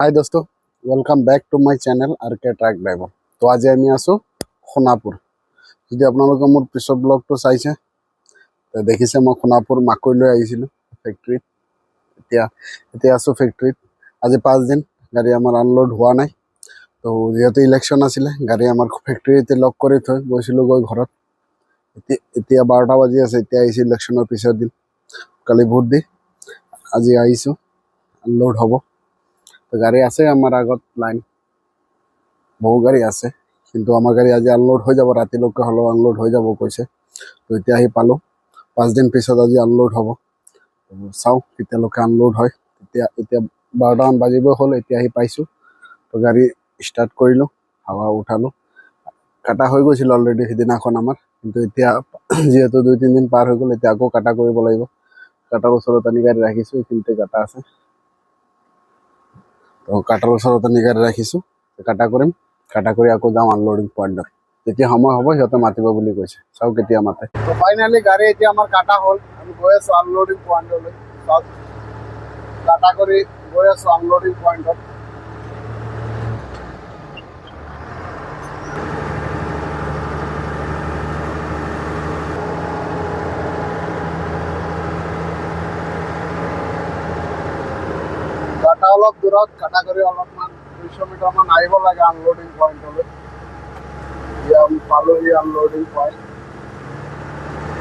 হাই দোস্ত, welcome back to my channel R K truck driver. তো আজি আমি আছোঁ সোণাপুৰ। যদি আপোনালোকে মোৰ পিছৰ ব্লগটো চাইছে, তে দেখিছে মই সোণাপুৰ মাকৈ লৈ আহিছিলোঁ ফেক্টৰীত। এতিয়া এতিয়া আছোঁ ফেক্টৰীত। আজি 5 দিন গাড়ী আমাৰ আনলোড হোৱা নাই। তো যিহেতু ইলেকশ্যন আছিলে, গাড়ী আমাৰ ফেক্টৰীতে লক কৰি থৈ গৈছিলোঁ গৈ ঘৰত। এতিয়া এতিয়া 12টা বাজি আছে। এতিয়া আহিছোঁ ইলেকশ্যনৰ পিছৰ দিন। কালি ভোট দি আজি আহিছোঁ, আনলোড হ'ব। তো গাড়ী আছে আমাৰ আগত লাইন, বহু গাড়ী আছে, কিন্তু আমাৰ গাড়ী আজি আনলোড হৈ যাব। ৰাতিলৈকে হ'লেও আনলোড হৈ যাব কৈছে। তো এতিয়া আহি পালোঁ। 5 দিন পিছত আজি আনলোড হ'ব। তো চাওঁ কেতিয়ালৈকে আনলোড হয়। এতিয়া এতিয়া 12টামান বাজিব হ'ল, এতিয়া আহি পাইছোঁ। তো গাড়ী ষ্টাৰ্ট কৰিলোঁ, হাৱা উঠালোঁ। কাটা হৈ গৈছিল অলৰেডি সিদিনাখন আমাৰ, কিন্তু এতিয়া যিহেতু 2-3 দিন পাৰ হৈ গ'ল, এতিয়া আকৌ কাটা কৰিব লাগিব। কাটাৰ ওচৰত আনি গাড়ী ৰাখিছোঁ। এইখিনিতে কাটা আছে। তো কাটাৰ ওচৰত আনি গাড়ী ৰাখিছোঁ। কাটা কৰিম, কাটা কৰি আকৌ যাম আনলোডিং পইণ্টত। যেতিয়া সময় হ'ব, সিহঁতে মাতিব বুলি কৈছে। চাওঁ কেতিয়া মাতে। তো ফাইনেলি গাড়ী এতিয়া আমাৰ কাটা হ'ল। আমি গৈ আছোঁ আনলোডিং পইণ্টলৈ। চাওক, কাটা কৰি গৈ আছোঁ আনলোডিং পইণ্টত। কাটা অলপ দূৰত, কাটা কৰি অলপমান 200 মিটাৰমান আহিব লাগে আনলোডিং পইণ্টলৈ। এতিয়া আমি পালোহি আনলোডিং পইণ্ট।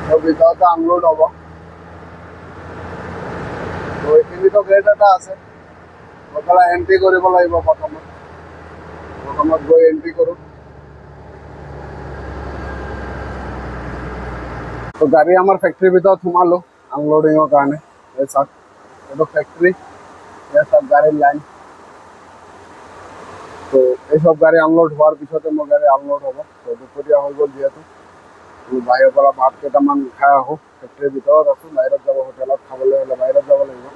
তো ভিতৰতে আনলোড হ'ব। তো এইখিনিতো গেট এটা আছে, গৈ পেলাই এণ্ট্ৰি কৰিব লাগিব প্ৰথমত। প্ৰথমত গৈ এণ্ট্ৰি কৰোঁ। তো গাড়ী আমাৰ ফেক্টৰীৰ ভিতৰত সোমালোঁ আনলোডিঙৰ কাৰণে। এই চাওক, এইটো ফেক্টৰী। এই চাওক গাড়ীৰ লাইন। তো এইসব গাড়ী আনলোড হোৱাৰ পিছতে মোৰ গাড়ী আনলোড হ'ব। তো দুপৰীয়া হৈ গ'ল যিহেতু, বোলো বাহিৰৰ পৰা ভাত কেইটামান খাই আহোঁ। ফেক্টৰীৰ ভিতৰত আছোঁ, বাহিৰত যাব হোটেলত খাবলৈ হ'লে বাহিৰত যাব লাগিব।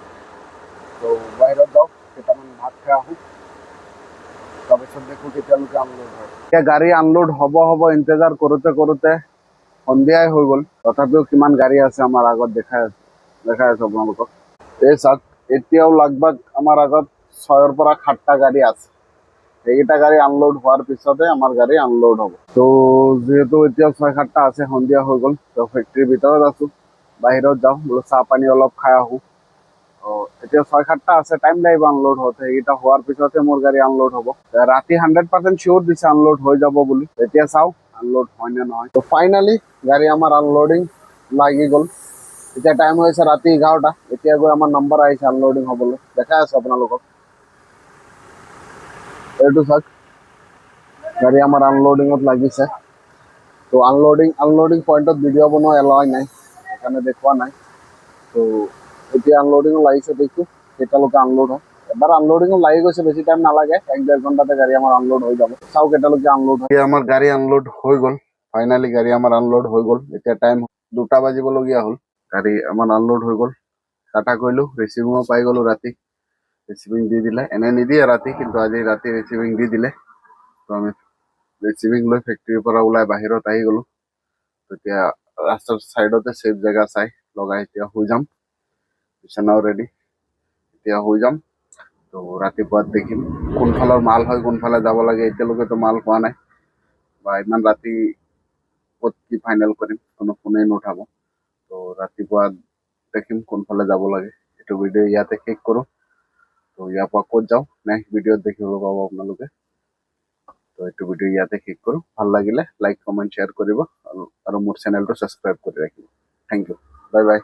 তো বাহিৰত যাওঁ, কেইটামান ভাত খাই আহোঁ, তাৰপিছত দেখোঁ কেতিয়ালৈকে আনলোড হয়। এতিয়া গাড়ী আনলোড হ'ব হ'ব ইন্তজাৰ কৰোঁতে কৰোঁতে সন্ধিয়াই হৈ গ'ল। তথাপিও কিমান গাড়ী আছে আমাৰ আগত, দেখাই আছোঁ, দেখাই আছোঁ আপোনালোকক। এই চাওক, এতিয়াও লগভগ আমাৰ আগত 6ৰ পৰা 7টা গাড়ী আছে। সেইকেইটা গাড়ী আনলোড হোৱাৰ পিছতে আমাৰ গাড়ী আনলোড হ'ব। তো যিহেতু এতিয়া 6-7টা আছে, সন্ধিয়া হৈ গ'ল, তো ফেক্টৰীৰ ভিতৰত আছোঁ, বাহিৰত যাওঁ বোলো, চাহ পানী অলপ খাই আহোঁ। এতিয়া 6-7টা আছে, টাইম লাগিব আনলোড হওঁতে। সেইকেইটা হোৱাৰ পিছতহে মোৰ গাড়ী আনলোড হ'ব। ৰাতি 100% চিয়'ৰ দিছে আনলোড হৈ যাব বুলি। এতিয়া চাওঁ আনলোড হয় নে নহয়। তো ফাইনেলি গাড়ী আমাৰ আনলোডিং লাগি গ'ল। এতিয়া টাইম হৈছে ৰাতি 11টা। এতিয়া গৈ আমাৰ নম্বৰ আহিছে আনলোডিং হ'বলৈ। দেখাই আছোঁ আপোনালোকক। এইটো চাওক, গাড়ী আমাৰ আনলোডিঙত লাগিছে। তো আনলোডিং পইণ্টত ভিডিঅ' বনোৱা এলাউ নাই, সেইকাৰণে দেখুওৱা নাই। তো এতিয়া আনলোডিঙত লাগিছে, দেখোঁ কেতিয়ালৈকে আনলোড হয়। এবাৰ আনলোডিঙত লাগি গৈছে, বেছি টাইম নালাগে, 1-1.5 ঘণ্টাতে গাড়ী আমাৰ আনলোড হৈ যাব। চাওঁ কেতিয়ালৈকে আনলোড হয়। এতিয়া আমাৰ গাড়ী আনলোড হৈ গ'ল। ফাইনেলি গাড়ী আমাৰ আনলোড হৈ গ'ল। এতিয়া টাইম 2টা বাজিবলগীয়া হ'ল। গাড়ী আমাৰ আনলোড হৈ গ'ল, কাটা কৰিলোঁ, ৰিচিভিঙো পাই গ'লোঁ। ৰাতি ৰিচিভিং দি দিলে। এনে নিদিয়ে ৰাতি, কিন্তু আজি ৰাতি ৰিচিভিং দি দিলে। তো আমি ৰিচিভিং লৈ ফেক্টৰীৰ পৰা ওলাই বাহিৰত আহি গ'লোঁ। তেতিয়া ৰাস্তাৰ ছাইডতে ছেফ জেগা চাই লগাই এতিয়া শুই যাম। বিচনাও ৰেডি, এতিয়া শুই যাম। তো ৰাতিপুৱাত দেখিম কোনফালৰ মাল হয়, কোনফালে যাব লাগে। এতিয়ালৈকেতো মাল পোৱা নাই বা ইমান ৰাতি ক'ত কি ফাইনেল কৰিম, কোনো ফোনেই নুঠাব। তো ৰাতিপুৱা দেখিম কোনফালে যাব লাগে। এইটো ভিডিঅ' ইয়াতে শেষ কৰোঁ। তো ইয়াৰ পৰা ক'ত যাওঁ, নেক্সট ভিডিঅ'ত দেখিবলৈ পাব আপোনালোকে। তো এইটো ভিডিঅ' ইয়াতে শেষ কৰোঁ। ভাল লাগিলে লাইক, কমেণ্ট, শ্বেয়াৰ কৰিব আৰু মোৰ চেনেলটো ছাবস্ক্ৰাইব কৰি ৰাখিব। Thank you, bye bye.